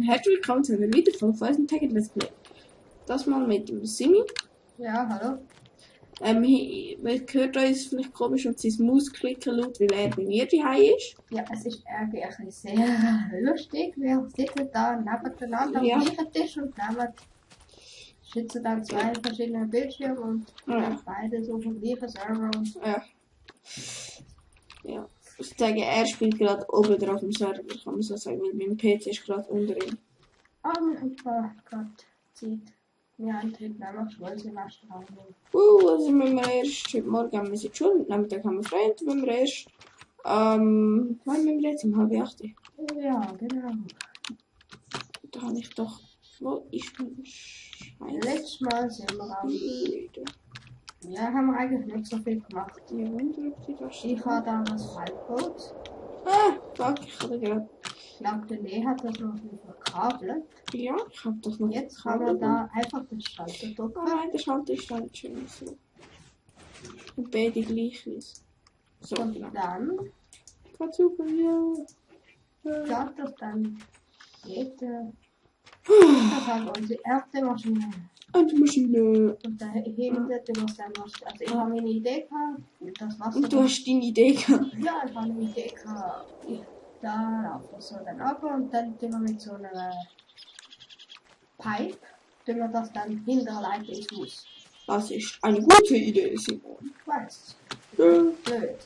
herzlich willkommen zu einer weiteren Folge von unserem Tag Let's Play. Das mal mit dem Simi. Ja, hallo. Man hört uns vielleicht komisch und sein Mausklicken laut, weil er bei mir daheim ist. Ja, es ist eigentlich sehr lustig. Wir sitzen da nebeneinander Ja. am gleichen Tisch und schützen dann zwei verschiedene Bildschirme und beide so vom gleichen Server. Und Ja. Ich sage, er spielt gerade oben drauf im Server, kann man so sagen, weil mein PC ist gerade unter ihm. wir haben gerade Zeit. Wir haben heute nämlich Schulsemester haben. Also müssen wir erst, heute Morgen haben wir in die Schule, am Nachmittag haben wir frei, und wenn wir erst, wann müssen wir jetzt, um 7:30? Ja, genau. Da habe ich doch, wo ist mein Scheiß? Letztes Mal sind wir auch. Blöde. Ja, haben wir eigentlich nicht so viel gemacht. Ja, wundert ob sie das Ich habe da was Fallcodes. Fuck, ich hatte gerade. Ich glaube, der Lee hat das noch nicht verkabelt. Ja, ich hab doch noch. Jetzt kann man da einfach den Schalter drücken. Oh nein, der Schalter ist halt schön so. Und beide gleich ist. So, Und genau. dann Geht super, ja. schaut das dann geht das halt unsere erste Maschine. Und die Maschine. Und dahinter, du musst dann was. Also ich habe eine Idee gehabt, das Wasser. Und du hast deine Idee gehabt. Ja, ich habe eine Idee gehabt. Da läuft das so dann ab und dann tun wir mit so einer Pipe, tun wir das dann hinterleiten ins Haus. Das ist eine gute Idee, Simon. Ich weiß. Ja. Blöd.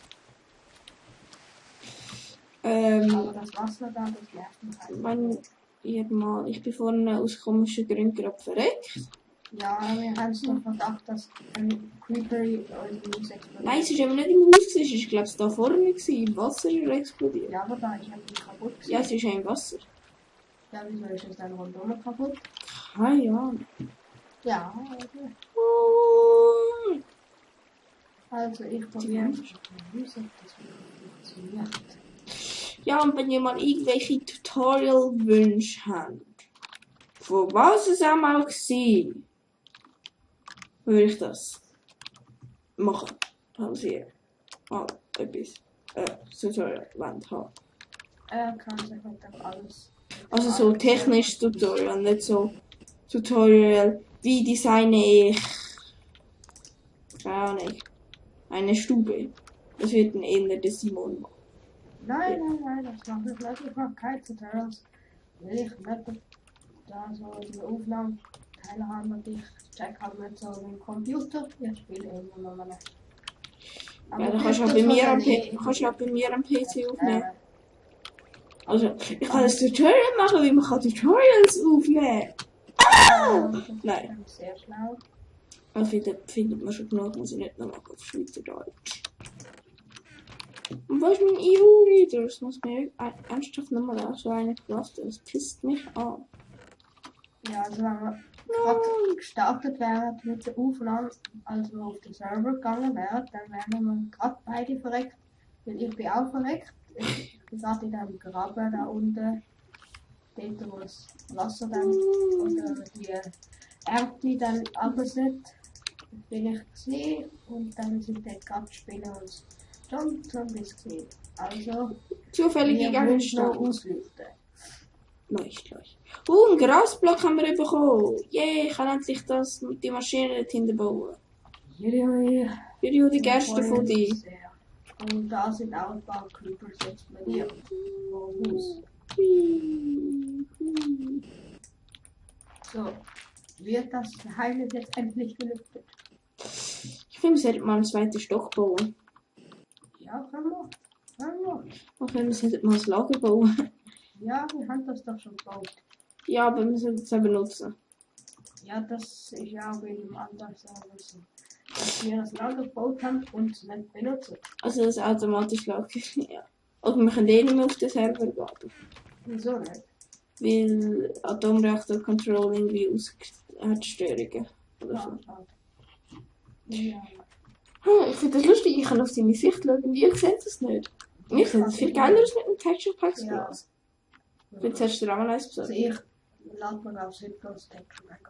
Aber das Wasser da, das nervt mich halt. Ich bin vorhin aus komischen Gründen gerade verreckt. Ja, wir haben es doch gedacht, dass ein Creeper unser Haus explodiert. Nein, es war eben nicht im Haus, es war glaube ich da vorne, im Wasser ist er explodiert. Ja, aber da ist etwas kaputt. Ja, es ist ja im Wasser. Ja, wieso ist es dann rundum kaputt? Keine Ahnung. Ja, okay. Also ich probiere einfach schon mal aus, ob das funktioniert. Ja, und wenn ihr mal irgendwelche Tutorial-Wünsche habt, von was es auch mal war, würde ich das machen. Pausieren. Mal etwas Tutorial haben. Kann sich halt auch alles. Also so technisches Tutorial, nicht so Tutorial, wie designe ich, keine Ahnung, eine Stube. Das wird dann eher der Simon machen. Nein, das mache ich nicht. Ich mache keine Tutorials. Will ich nicht da so die Aufnahme teilhaben und ich check halt nicht so den Computer. Ich spiele irgendwann mal nicht. Ja, dann kannst du auch bei mir am PC aufnehmen. Also, ich kann ein Tutorial machen, wie man Tutorials aufnehmen kann. Nein. Sehr schlau. Also, findet man schon genug, muss ich nicht noch machen auf Schweizerdeutsch. Und wo ist mein EU-Reader? Das muss mir ernsthaft nochmal auch so eine Klasse. Das pisst mich an. Ja, also wenn wir gerade gestartet wären mit der Aufnahme, als wir auf den Server gegangen wären, dann wären wir gerade beide verreckt. Weil ich bin auch verreckt. Ich bin gerade in dem Graben da unten, dort wo das Wasser dann, oder die Erde dann alles nicht, bin ich gesehen und dann sind dort gerade die Spinner und Zombies gesehen. Also, Zufällig wir gegangen müssen noch stand. ausleuchten. Gleich. Ein Grasblock haben wir bekommen. Yay, ich kann endlich das mit der Maschine dort hinten bauen. Juri. Die Gerste von dir. Und da sind auch ein paar Creepers explodiert. So, wird das Geheimnis jetzt endlich gelüftet? Ich finde, wir sollten mal einen zweiten Stock bauen. Ja, können wir. Okay, wir sollten mal ein Lager bauen. Ja, wir haben das doch schon gebaut. Ja, aber wir sollten es ja benutzen. Ja, das ist ja auch in einem anderen Service. Dass wir das Lager gebaut haben und es nicht benutzen. Also das automatische Lager. Ja. Oder wir können eh nicht mehr auf den Server gehen. Wieso nicht? Weil Atomreaktor Control irgendwie hat Störungen. Oder so. Schade. Ja. Ich finde das lustig, ich kann auf seine Sicht schauen und ihr seht es nicht. Ich finde es viel geiler als mit einem Texture Pack Glas. Jetzt hast du dir auch mal eins besorgt. Also ich lade mir auf Sinnlos Texture Pack.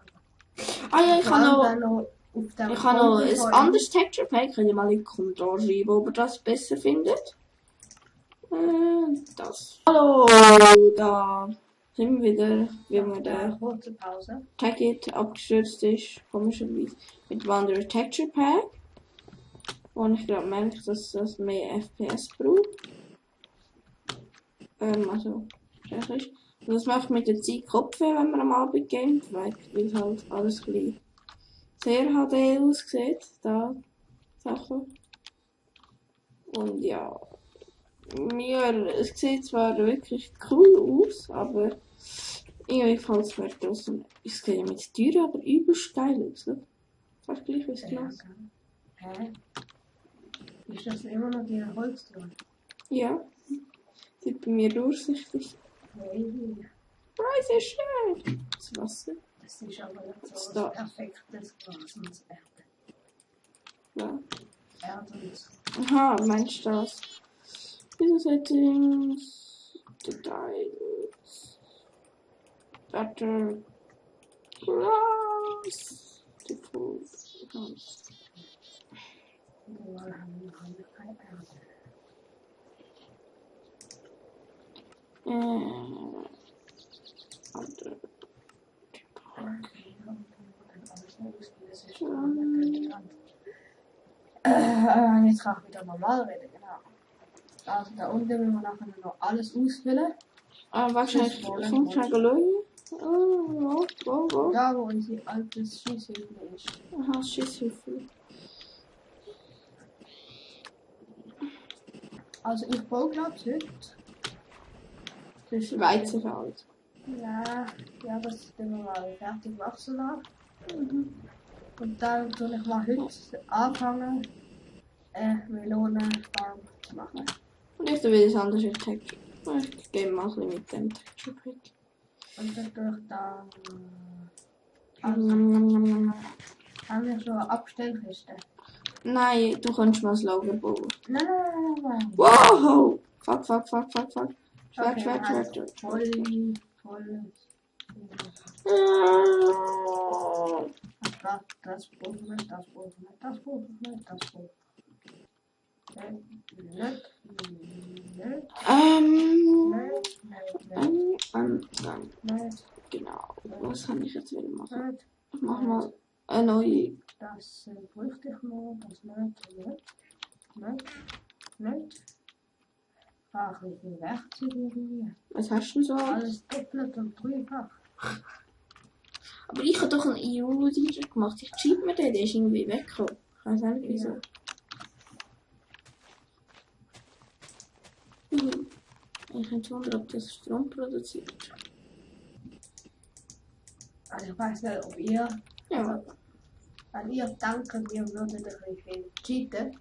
Ja, ich habe noch noch ein anderes Texture Pack. Könnt ihr mal in die Kommentare schreiben, ob ihr das besser findet. Das. Hallo, da. Sind wir wieder, wie mir Eine der kurze Pause. Packet abgestürzt ist, komischerweise, mit Wanderer Texture Pack. Und ich glaube, merke, dass das mehr FPS braucht. Also, schrecklich. Und das macht mit der Zeit Kopfweh, wenn man am Abend gamet, weil halt alles ein bisschen sehr HD aussieht, da Sachen. Und ja, es sieht zwar wirklich cool aus, aber irgendwie fällt es mir trotzdem. Es sieht ja mit Türen, aber übelst geil aus, ne? Fast gleich wie das Glas. Hä? Ist das immer noch die Holztür? Ja, sieht bei mir durchsichtig. Hey, Preise schön! Das Wasser. das ist aber nicht so Da. ein perfektes Glas. Und Ja. Erde. Aha, meinst du das? Diese Settings, Details, Better, Grass, Default, Überall haben wir keine Erde. Andere. Okay, und dann alles noch wissen, das ist dran. Jetzt kann ich wieder normal reden, genau. Also da unten müssen wir nachher noch alles ausfüllen. Wahrscheinlich, ich muss schnell schauen. Wo? Da wo unsere alte Schießhilfe ist. Aha, Schießhilfe. Also ich baue glaube ich heute. Das ist Weizenfeld. Ja, das tun wir mal fertig wachsen lassen. Und dann tue ich mal heute anfangen, Melonenfarm zu machen. Und ich will das andere Texture. Ich gehe mal ein bisschen mit dem Texture Pack. Und dann tue ich dann. Haben wir schon eine Abstellkiste? Nein, du kannst mal das Lager bauen. Nein. Wow! Fuck. Schwert. Voll. Das brauchen wir. Genau. Was kann ich jetzt wieder machen? Ich mach mal eine neue. Das bräuchte ich noch, das nicht. Ach, wie viel Werkzeuge irgendwie. Was hast du so? Alles doppelt und dreifach. Aber ich habe doch einen EU-User gemacht. Ich cheat mir den, der ist irgendwie weggekommen. Ich weiß auch nicht wieso. Ich könnte wundern, ob das Strom produziert. Also ich weiß nicht, ob ihr, Ja. wenn ihr denkt, ihr würdet ein bisschen cheaten,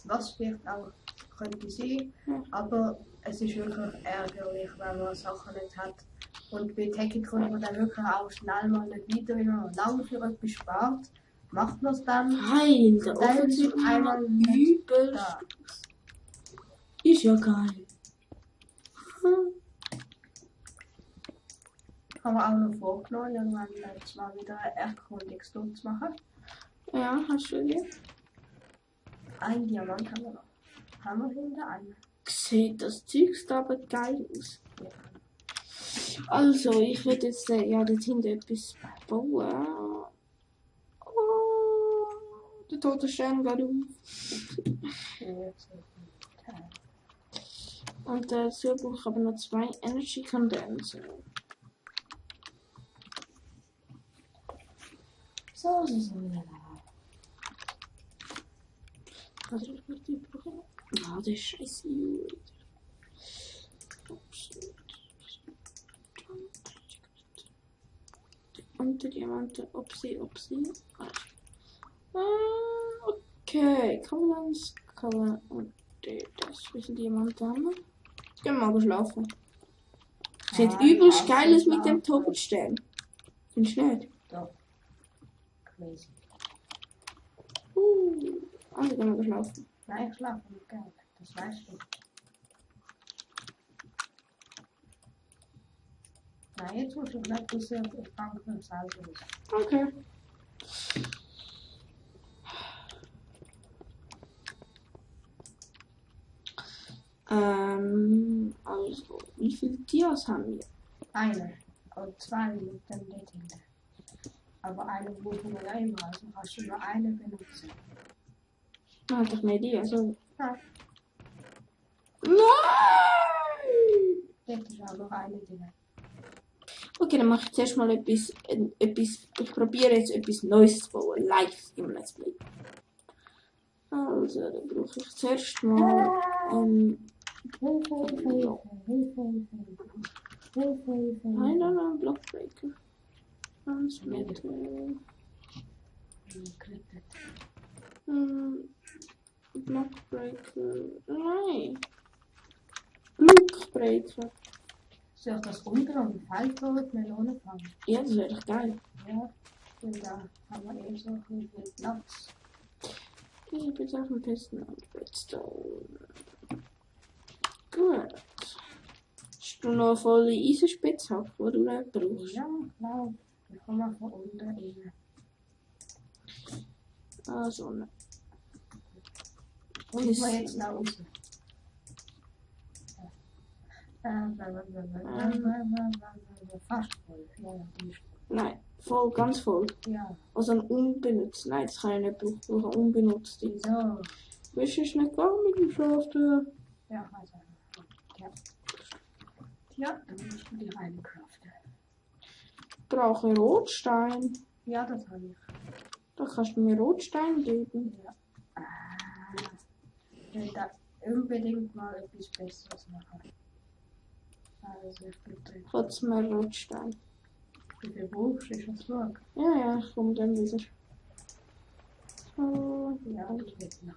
was vielleicht auch könnte sein, aber es ist wirklich ärgerlich, wenn man Sachen nicht hat. Und bei Techie kommt man dann wirklich auch schnell mal nicht weiter, wenn man lange für etwas spart, macht man es dann. Geil, der Dann Ofen ist sieht einmal übel. da. Ist ja geil. Haben wir auch noch vorgenommen, irgendwann jetzt mal wieder eine Erkundigstour zu machen. Ja, hast du die? Ein Diamant haben wir noch. Haben wir hinter einen. Sieht das Zeug aber geil aus. Also, ich würde jetzt ja dort hinten etwas bauen. Oh, der tote Stern geht auf. Und dazu brauche ich aber noch 2 Energy Condenser. So. Also, ich würde die brauchen. Ah, der scheiß EU. Und der Diamante, Opsi. Okay, Covenants, und das wissen Diamanten haben wir. Gehen wir mal schlafen. Sieht übelst geil aus mit dem Topstern. Findest du nicht? Doch. Crazy. Also gehen wir schlafen. Nein, ich schlafe nicht gerne. Das weißt du. Nein, jetzt musst du gleich wissen, ich fange mit dem Salz aus. Okay. Also, wie viele Tiers haben wir? Eine. Und zwei mit dem dort hinten. Aber eine brauchen wir ja immer, also kannst du nur eine benutzen. Ah, hat doch eine Idee, also. Nein, Nein! dort ist auch noch eine drin. Okay, dann mache ich zuerst mal etwas. Ich probiere jetzt etwas Neues zu bauen. Live im Let's Play. Also, dann brauche ich zuerst mal. Nein, ein Blockbreaker. Ganz mit. Blockbreaker. Nein. Blockbreaker. Soll ich das unten an den Feld bauen, Melone fangen? Ja, das wäre doch geil. Ja, und da haben wir eben so viel Platz. Ich bin auf dem besten und Redstone. Gut. Hast du noch eine volle Eisenspitzhacke, die du nicht brauchst? Ja, klar. Ich komme mal von unten rein. Also, ne. Und ich mal jetzt nach außen. Fast voll. Ja, die ist Nein, voll, ganz voll. ja. Also ein unbenutzt. Nein, das kann ich nicht brauchen. Ich brauche unbenutzt. Wieso? Willst du es nicht gar mit dem Craften? Ja, also. Ja. Ja, dann musst du die reincraften. Ich brauche Rotstein. Ja, das habe ich. Da kannst du mir Rotstein geben. Ja. Ich will da unbedingt mal etwas Besseres machen. Also, ich bin drin. Trotz mehr Rotstein. Wie viel brauchst du? Ist das so? Ja, ja, ich komme dann wieder. So. Ja, ich will noch.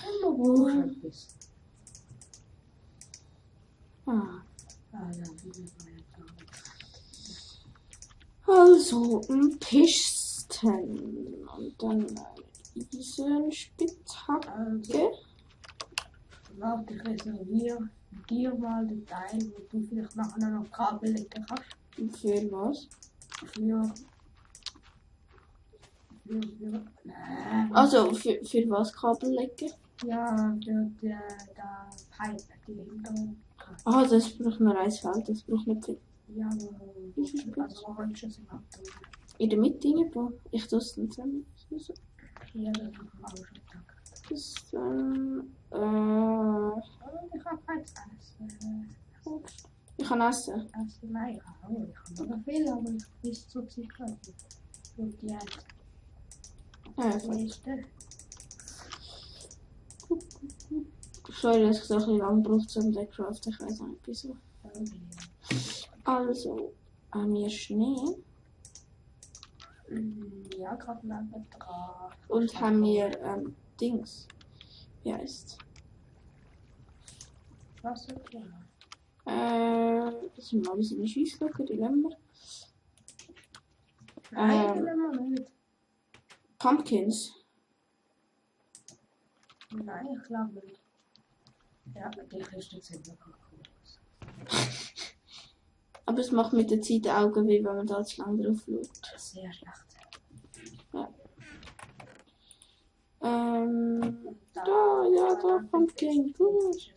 Immer brauchst du etwas. Ah. Ah ja, wie viel war jetzt Also, ein Pisten. Und dann eine Eisenspitzhacke. Also, warte, ich reserviere dir mal den Teil, wo du vielleicht nachher noch Kabel legen kannst. Für was? Für. Also, für was Kabel legen? Ja, der Pipe, die hintere. Ah, das braucht nur ein Feld, das braucht nicht viel. Ja, also, wo willst du es überhaupt tun? In der Mitte reinbauen. Ich tue es dann zusammen. So. Ja, das machen wir auch schon Tag. Das dann. Ich habe keins essen. Ich kann essen. Essen, nein, ich habe auch. Ich habe noch viel, aber ich weiß so Zeit nicht. Und jetzt. Ja, Das voll. nächste. Sorry, dass ich so ein bisschen lang brauche zum Deckraften. Ich weiß auch nicht wieso. Okay. Also, haben wir Schnee. Ja, gerade neben dran. Und haben wir Dings. Wie heißt Was ist das? das sind mal ein bisschen Scheisslocken, die nehmen wir. Nein, die nehmen wir nicht. Pumpkins. Nein, ich glaube nicht. Ja, die Kiste sieht wirklich cool aus. Aber es macht mit der Zeit die Augen weh, wenn man da zu lange drauf schaut. Sehr schlecht. Da, Pumpkin, gut.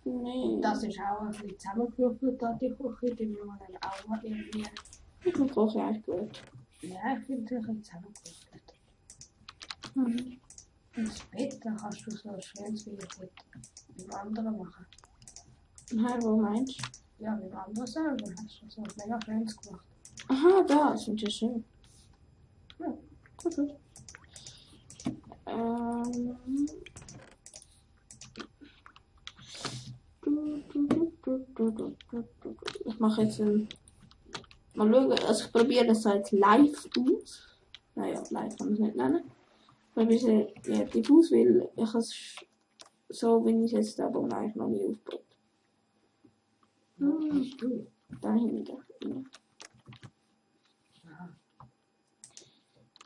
Nee. Das ist auch ein bisschen zusammengewürfelt, da die Küche, die wir dann auch mal irgendwie. Ich finde Kochen eigentlich gut. Ja, ich finde es ein bisschen zusammengewürfelt. Mhm. Und das Bett, da kannst du so ein schönes wie mit dem anderen machen. Nein, wo meinst du? Ja, mit dem anderen selber hast du so mega schönes gemacht. Aha, das finde ich schön. Ja. Gut, gut. Ich mache jetzt ein. Mal schauen, also ich probiere das jetzt live aus. Naja, live kann man es nicht nennen. Ich probiere es relativ aus, weil ich es so, wie ich es jetzt aber eigentlich noch nie aufgebaut. Dahinter. Ja.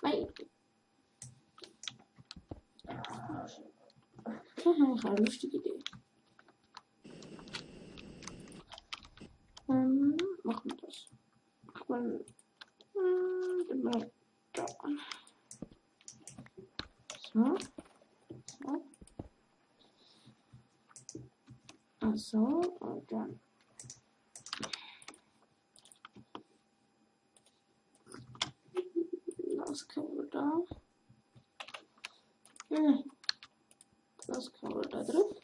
Nein. Ich habe eine lustige Idee. Machen wir das. Mal da. So. So. Also, und dann das können wir da. Ja. Das können wir da drauf.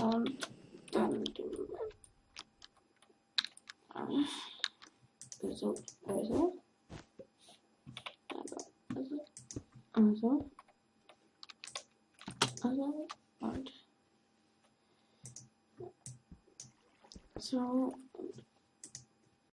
Und dann den. Also. Und so.